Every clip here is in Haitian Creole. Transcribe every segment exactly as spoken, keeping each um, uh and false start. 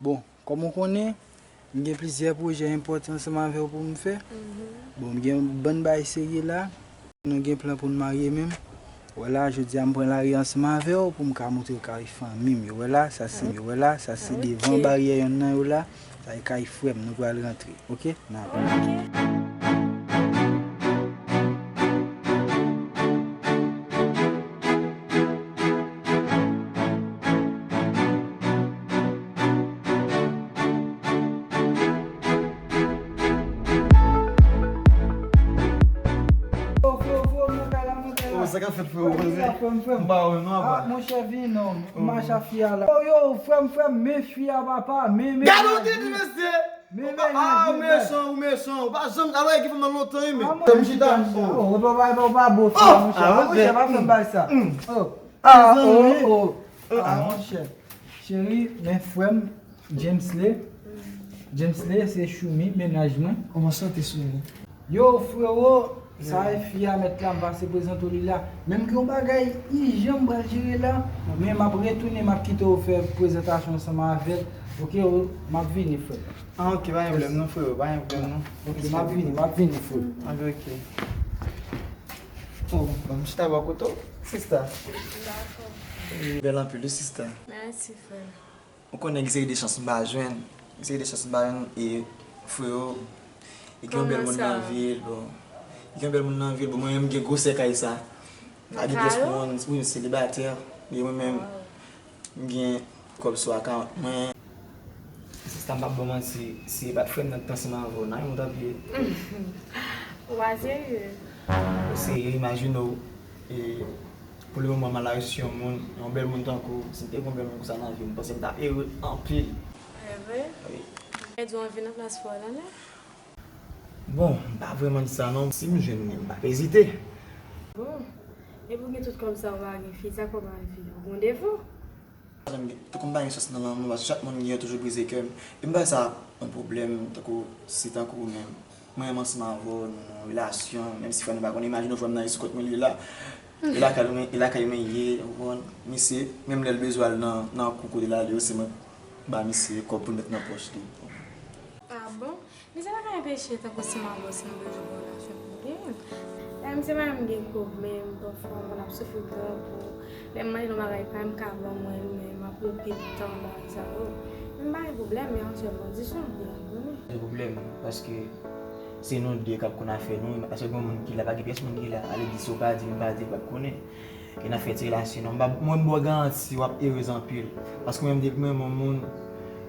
Bon, kòm ou konnen, m gen plizyè pwojè enpòtan ansanm avè w pou m fè. Bon, m gen yon bann bagay serye la. Nou gen plan pou n marye menm. Ou wè la, jodi a m pran lari ansanm avè w pou m ka montre w kay fanmi m. Ou wè la, sa se, ou wè la, sa se devan baryè yonn nan yo la. Sa e kay frè m, nou pral rantre. Oke? N a Sa k ap fèt, frè? Kòman sa, frè m, frè m? M ba ou non, apa. Ah, monchè, vin non. M mache a fi a la. Oh, yo, frè m, frè m, men fi a, papa, men, men. Gade yon titi mesye! Men, men, ah, ou mechan, ou mechan. Ou pa janm alò ki fè m lontan, wi, men. Fè m chita. Oh, ou pa, ou pa, ou pa bo, frè, monchè. Ah, monchè, pa fè m bay sa. Oh. Ah, oh, oh. Ah, monchè. Cheri, men frè m, Jamesley. Jamesley, se Choumi, mennaj mwen. Kòman sante, Choumi? Yo, frewo, sa e fi a mèt la, m pase prezante w li la. Men m gen yon bagay ijan m pral jere la, men m ap retounen, m ap kite w fè prezantasyon ansanm avè l. Oke, m ap vini, frè. Ah, oke, pa gen pwoblèm non, frewo, pa gen pwoblèm non. Oke, m ap vini, m ap vini, frè. Oke, oke. Oh, ban m chita bò kote w, sista. Dakò. Bèl anpil, wi, sista. Mèsi, frè. Ou konnen gen seri de chans m pa jwenn. Gen seri de chans m pa jwenn, e, frewo, e gen yon bèl moun nan vil, bon. Gen yon bèl moun nan vil, bon, mwen menm m gen gwosè kay sa. A gen pyès pou moun, wi, m selibatè. E mwen menm, m gen kòb sou akawont mwen. Sista, m p ap ba w manti, si e pa t frè m nan ki t ansanm avè w, n a yon tanpye. Ou pa serye? Serye, imajine w, e, pou le moman, m al arete yon moun, yon bèl moun tankou w. Si m te gen yon bèl moun konsa nan vi m, m panse m t ap ere anpil. E vre? Wi. Pèdi w anvi nan plas frè w la, non? Bon, m pa vrèman di sa non. Si m jwenn li, m p ap ezite. Bon, epi w gen tout kòb sa, w pa gen fi, sa k fè w pa gen fi? Ou gen defo? Tankou m pa gen chans nan lanmou, paske chak moun m gen yo toujou brize kè m. E m pa wè sa yon pwoblèm, tankou, si tankou ou menm. Mwen menm ansanm avè w, nou nan yon relasyon, menm si frè nou pa konnen, imajine w frè m nan sou kont mwen li ye la. E lakay mwen, e lakay mwen ye, ou konprann? Misye, menm lè l bezwen al nan, nan kou kote l ale yo, se mwen k ba misye kòb pou l met nan pòch li. Ah bon? Men sa pa ka anpeche tankou si m avè w, si nou bezwen yon relasyon pou nou genyen. Dayè, m se pa menm gen kòb, men pafwa m konn ap soufri gran pou lè m mande yon bagay pa m ka ban mwen l, men m ap lòk pye tan bagay sa yo. Men m pa gen pwoblèm, men an sèl kondisyon, byen konnen. Pa gen pwoblèm, paske se nou de k ap konn afè nou, paske gen moun ki la, pa gen pyès moun ki la, ale di si w pa di, m pa di, l p ap konnen. E n ap fè ti relasyon nou. M ba, mwen, m ba w garanti, w ap erez anpil. Paske mwen menm, depi mwen renmen yon moun,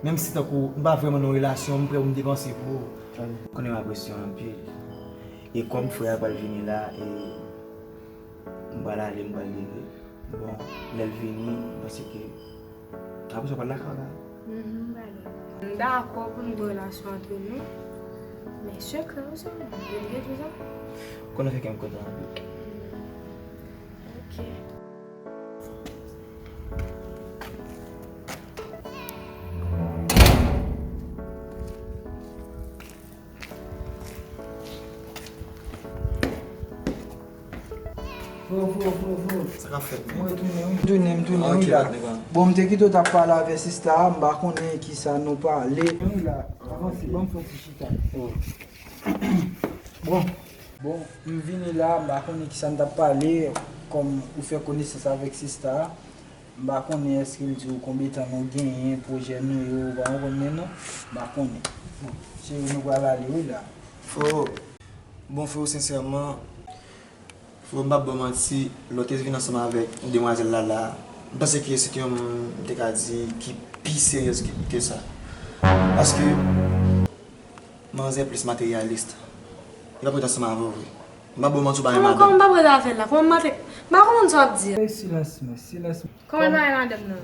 menm si tankou, nou pa vrèman nan yon relasyon, m prè pou m depanse pou ou. Konnen m apresye w anpil. E kòm frè a pral vini la, e m pral ale, m pral leve. Bon, lè l vini, m panse ke apre sa, w pral lakay w la. Mhm, m pral. M dakò pou n gen relasyon antre nou, men sekrè yo sèlman, yo dwe tou sa. Konnen fè kè m kontan anpil. Ok. Fo, fo, fo, fo. Sa k ap fèt, men? Mwen retounen, wi. M tounen, m tounen, wi, la. Bon, m te kite w t ap pale avè sista a, m pa konnen kisa nou pale. Wi, la. Avanse, ban m fè yon ti chita. Bon. Bon, m vini la, m pa konnen kisa n t ap pale, kòm ou fè konesans avèk sista a. M pa konnen èske l di w konbyen tan nou genyen, pwojè nou yo, ou pa konprann mwen non. M pa konnen. Bon, se nou pral ale wi la. Freo, bon, freo, sensèman, freo, m p ap ba w manti, lè w te vin ansanm avèk demwazèl la la, m panse ke se te yon moun, m te ka di, ki pi seryez ke, ke sa. Paske manzè plis materyalis. Li p ap ret ansanm avè w vre. M p ap ba w manti, ou pa renmen madanm. Kòman, kòman m p ap ret avè l la? Kòman m mante-, m pa konprann sa w ap di a. Ey, silans, mwen, silans. Kòman l pa renmen madanm nan?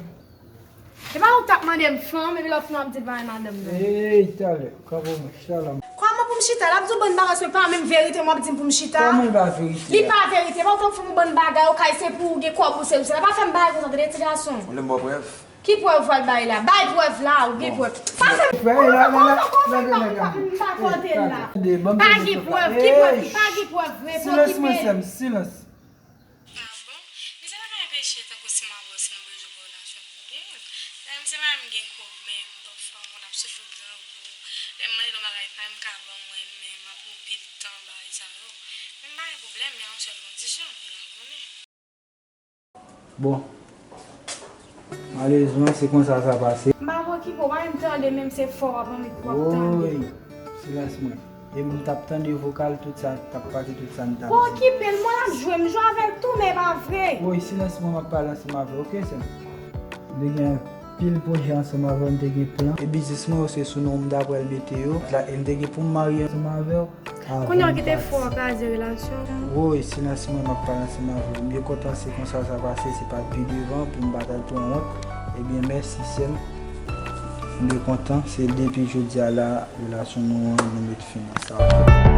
E pa ou k t ap mande m fanm, epi lòt moun ap di l pa renmen madanm nan. Ey, talè, kanpe mwen, chita la. Kòman pou m chita? L ap di w bann bagay, se pa menm verite, mwen ap di m pou m chita. Kòman l pa verite a? Li pa verite, pa ou t ap fè m yon bann bagay, okay, se pou ou gen kòb ou, se ou, se la, pa fè m bagay konsa, tande ti gason. Ou vle m ba w prèv? Ki prèv w pral bay la? Bay prèv la, ou gen prèv. Pa fè m, m pa konte la. Pa gen prèv, ki prèv, pa gen prèv vre, pokipel. Silans, mwen, sè m, silans. Ah bon? Men sa pa ka anpeche, tankou si m avè w, si nou bezwen yon relasyon pou nou genyen. Dayè, m se pa menm gen kòb, men m t ap fè Konn ap soufri grangou. Lè m mande yon bagay pa m ka ban mwen, men m ap pran pil tan bagay sa yo. Men m pa gen pwoblèm, men a yon sèl kondisyon, deja w konnen. Bon. Malerezman, se konsa sa pase. M pa preokipe w, pa menm tande, menm se fò w ap anvi pou w ap tande. Woy, silans mwen. E m t ap tande vokal, tout sa k t ap pase, tout sa n t ap di. Pa okipe l, mwen ap jwe, m jwe avè l tou, men e pa vre. Woy, silans mwen, m ap pale ansanm avè w, oke, sè m? M te gen anpil pwojè ansanm avè w, m te gen plan. E biznis mwen yo, se sou non w m ta pral mete yo. La, e m te gen pou m marye ansanm avè w. Kounye a w kite fò w kraze relasyon an. Woy, silans mwen, m ap pale ansanm avè w. M byen kontan se konsa sa pase, se pa pi devan pou m pa t al pran wont. Ebyen, mèsi, sè m. M byen kontan, se depi jodi a la, relasyon nou an, nou met fen nan sa, oke?